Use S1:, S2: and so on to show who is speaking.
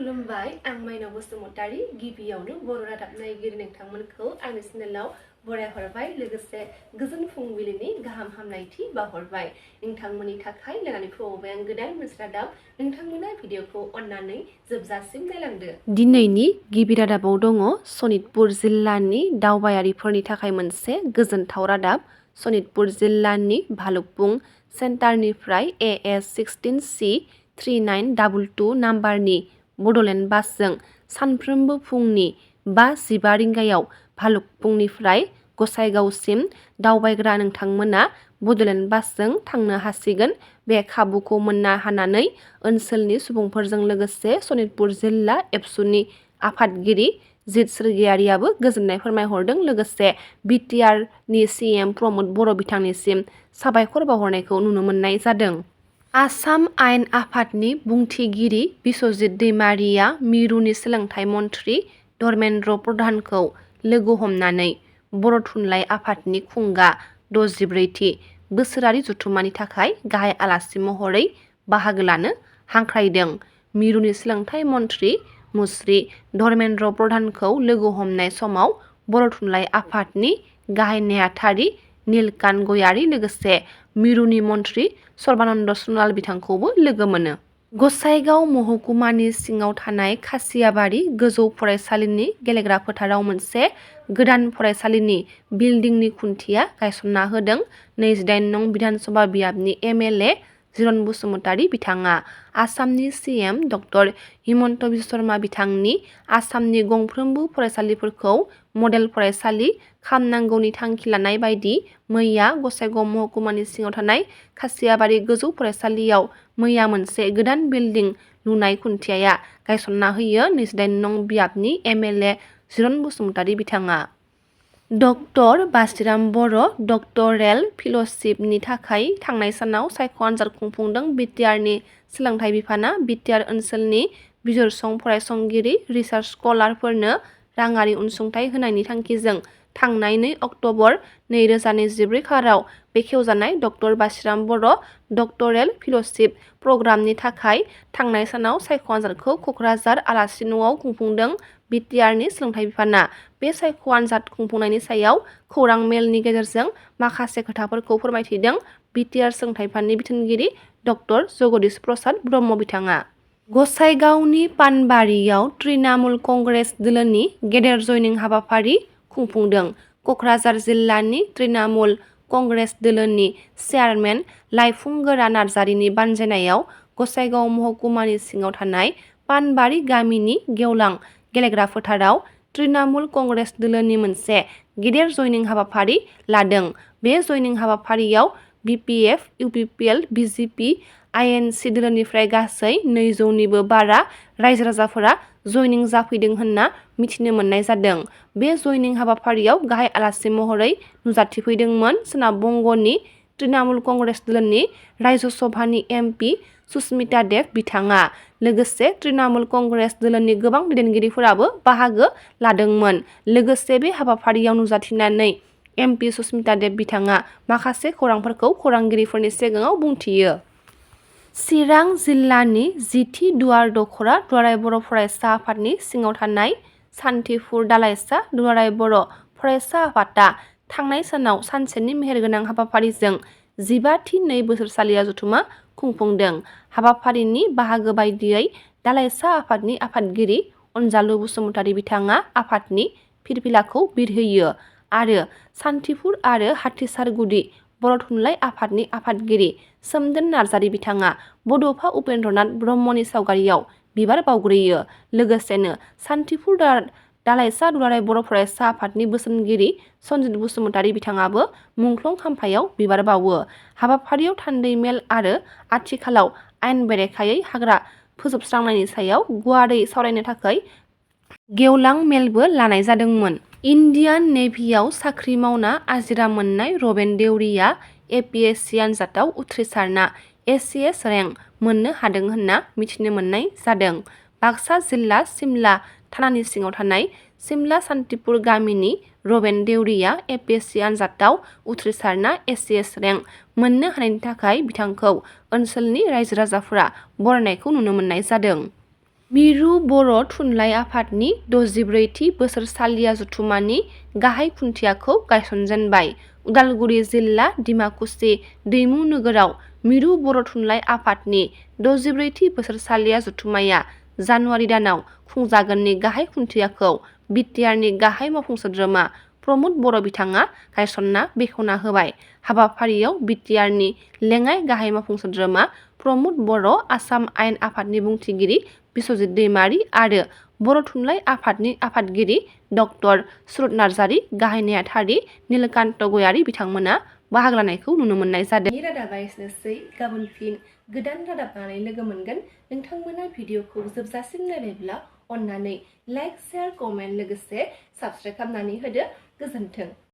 S1: खुलुमबाय आं माइनाव बसुमतारी गिबियावनो बर' रादाब नायगिरि नोंथांमोनखौ आंनि चेनेलाव बरायहरबाय लोगोसे गोजोन फुंबिलिनि गाहाम हामलायथि बावहरबाय नोंथांमोननि थाखाय लानानै फैबाय आं गोदान मोनसे रादाब नोंथांमोना भिडिअखौ अननानै जोबजासिम नायलांदो। दिनैनि गिबि रादाबाव दङ सनितपुर जिल्लानि दावबायारिफोरनि थाखाय मोनसे गोजोनथाव रादाब। सनितपुर जिल्लानि भालुकपुं सेन्टारनिफ्राय AS16C 3922 नाम्बारनि बड'लेण्ड बासजों सानफ्रोमबो फुंनि 5:15 रिंगायाव भालुकपुंनिफ्राय गसाइगावसिम दावबायग्रा नोंथांमोना बड'लेण्ड बासजों थांनो हासिगोन। बे खाबुखौ मोननो हानानै ओनसोलनि सुबुंफोरजों लोगोसे सनितपुर जिल्ला एबसुनि आफादगिरि जित सोरगियारियाबो गोजोननाय फोरमायहरदों। लोगोसे BTRनि CM प्रमद बर' बिथांनिसिम साबायखर बावहरनायखौ नुनो मोननाय जादों। आसाम आयेन आफादनि बुंथिगिरि बिस्वजित दैमारिया मिरुनि सोलोंथाइ मन्थ्रि धर्मेन्द्र प्रधानखौ लोगो हमनानै बर' थुनलाइ आफादनि खुंगा 64थि बोसोरारि जथुम्मानि थाखाय गाहाय आलासि महरै बाहागो लानो हांख्रायदों। मिरुनि सोलोंथाइ मन्थ्रि मुस्रि धर्मेन्द्र प्रधानखौ लोगो हमनाय समाव बर' थुनलाइ आफादनि गाहाय नेहाथारि नीलकान्त गयारी लोगोसे मिरुनि मन्थ्रि सर्बानन्द सनाल बिथांखौबो लोगो मोनो। गसाइगाव महकुमानि सिङाव थानाय खासियाबारि गोजौ फरायसालिनि गेलेग्रा फोथाराव मोनसे गोदान फरायसालिनि बिल्डिंनि खुन्थिया गायसनना होदों। 28 नं बिधानसभा बियाबनि MLA जिरन बसुमतारी बिथाङा आसामनि CM डक्टर हिमन्त बिश्व शर्मा बिथांनि आसामनि गंफ्रोमबो फरायसालिफोरखौ मडेल फरायसालि खालामनांगौनि थांखि लानाय बायदि मैया गसाइगाव महकुमानि सिङाव थानाय खासियाबारि गोजौ फरायसालियाव मैया मोनसे गोदान बिल्डिं लुनाय खुन्थियाया गायसनना होयो। 28 नं बियाबनि MLA जिरन बसुमतारी बिथाङा डक्टर बासिराम बर' डक्टरेल फेल'शिपनि थाखाय थांनाय सानाव सायख' आनजाद खुंफुंदों। BTRनि सोलोंथाइ बिफाना BTR ओनसोलनि बिजिरसं फरायसंगिरि रिसार्च स्कलारफोरनो राङारि अनसुंथाइ होनायनि थांखिजों थांनाय 2 अक्ट'बर 2024 खालाराव बेखेवजानाय डक्टर बासिराम बर' डक्टरेल फेल'शिप प्रग्रामनि थाखाय थांनाय सानाव सायख' आनजादखौ क'क्राझार आलासि न'आव खुंफुंदों। BTRनि सोलोंथाइ बिफाना बे सायख' आनजाद खुंफुंनायनि सायाव खौरां मेलनि गेजेरजों माखासे खोथाफोरखौ फोरमायथिदों। BTR सोलोंथाइ बिफाननि बिथोनगिरि डक्टर जगदीश प्रसाद ब्रह्म बिथाङा गसाइगावनि पानबारियाव तृणमूल कंग्रेस दोलोनि गेदेर जयनिं हाबाफारि खुंफुंदों। क'क्राझार जिल्लानि तृणमूल कंग्रेस दोलोनि चेयारमेन लाइफुंगोरा नार्जारिनि बानजायनायाव गसाइगाव महकुमानि सिङाव थानाय पानबारि गामिनि गेवलां गेलेग्रा फोथाराव तृणमूल कंग्रेस दोलोनि मोनसे गेदेर जयनिं हाबाफारि लादों। बे जयनिं हाबाफारियाव BPF, UPPL, BJP, INC दोलोनिफ्राय गासै 200निबो बारा रायजो राजाफोरा जयनिं जाफैदों होनना मिथिनो मोननाय जादों। बे जयनिं हाबाफारियाव गाहाय आलासि महरै नुजाथिफैदोंमोन सोनाब बंग'नि तृणमूल कंग्रेस दोलोनि रायजो सभानि MP सुस्मिता देव बिथाङा। लोगोसे तृणमूल कंग्रेस दोलोनि गोबां दैदेनगिरिफोराबो बाहागो लादोंमोन। लोगोसे बे हाबाफारियाव नुजाथिनानै MP सुस्मिता देव बिथाङा माखासे खौरांफोरखौ खौरांगिरिफोरनि सिगाङाव बुंथियो। चिरां जिल्लानि 10थि दुवार दख'रा दुलाराय बर' फरायसा आफादनि सिङाव थानाय सान्थिफुर दालाइसा दुलाराय बर' फरायसा आफादा थांनाय सानाव सानसेनि मेहेरगोनां हाबाफारिजों 15थि 2 बोसोरसालिया जथुम्मा खुंफुंदों। हाबाफारिनि बाहागो बायदियै दालाइसा आफादनि आफादगिरि अनजालु बसुमतारी बिथाङा आफादनि फिरफिलाखौ बिरहोयो आरो सान्थिफुर आरो हाथिसारगुदि बर' थुनलाइ आफादनि आफादगिरि सोमदोन नार्जारि बिथाङा बड'फा उपेन्द्रनाथ ब्रह्मनि सावगारियाव बिबार बावग्रोयो। लोगोसेनो सान्थिफुर दालाइसा दुलाराय बर' फरायसा आफादनि बोसोनगिरि सनजित बसुमतारी बिथाङाबो मुंख्लं खाम्फायाव बिबार बावो। हाबाफारियाव थान्दै मेल आरो आथिखालाव आयेन बेरेखायै हाग्रा फोजोबस्रांनायनि सायाव गुवारै सावरायनो थाखाय गेवलां मेलबो लानाय जादोंमोन। इन्डियान नेभियाव साख्रि मावना आजिरा मोननाय रबेन देउरिया APSC आनजादाव उथ्रिसारना ACS रेंक मोननो हादों होनना मिथिनो मोननाय जादों। बाक्सा जिल्ला सिमला थानानि सिङाव थानाय सिमला सान्तिपुर गामिनि रबेन देउरिया APSC आनजादाव उथ्रिसारना ACS रेंक मोननो हानायनि थाखाय बिथांखौ ओनसोलनि रायजो राजाफोरा बरायनायखौ नुनो मोननाय जादों। मिरु बर' थुनलाइ आफादनि 64थि बोसोरसालिया जथुम्मानि गाहाय खुन्थियाखौ गायसनजेनबाय। उदालगुरि जिल्ला डिमाकुसि दैमु नोगोराव मिरु बर' थुनलाइ आफादनि 64थि बोसोरसालिया जथुम्माया जानुवारि दानाव खुंजागोननि गाहाय खुन्थियाखौ बिटिआरनि गाहाय मावफुं सोद्रोमा प्रमद बर' बिथाङा गायसनना बेखेवना होबाय। हाबाफारियाव बिटिआरनि लेङाइ गाहाय मावफुं सोद्रोमा प्रमद बर', आसाम आयेन आफादनि बुंथिगिरि बिस्वजित दैमारि आरो बर' थुनलाइ आफादनि आफादगिरि डक्टर सुरत नार्जारि, गाहाय नेहाथारि नीलकान्त गयारि बिथांमोना बाहागो लानायखौ नुनो मोननाय जादों। रादाबा एसेनोसै। गाबोन फिन गोदान रादाब लानानै लोगो मोनगोन। नोंथांमोना भिडिअखौ जोबजासिम नायबायब्ला अन्नानै लाइक, शेयार, कमेन्ट लोगोसे साबस्क्राइब खालामनानै होदो। गोजोन्थों।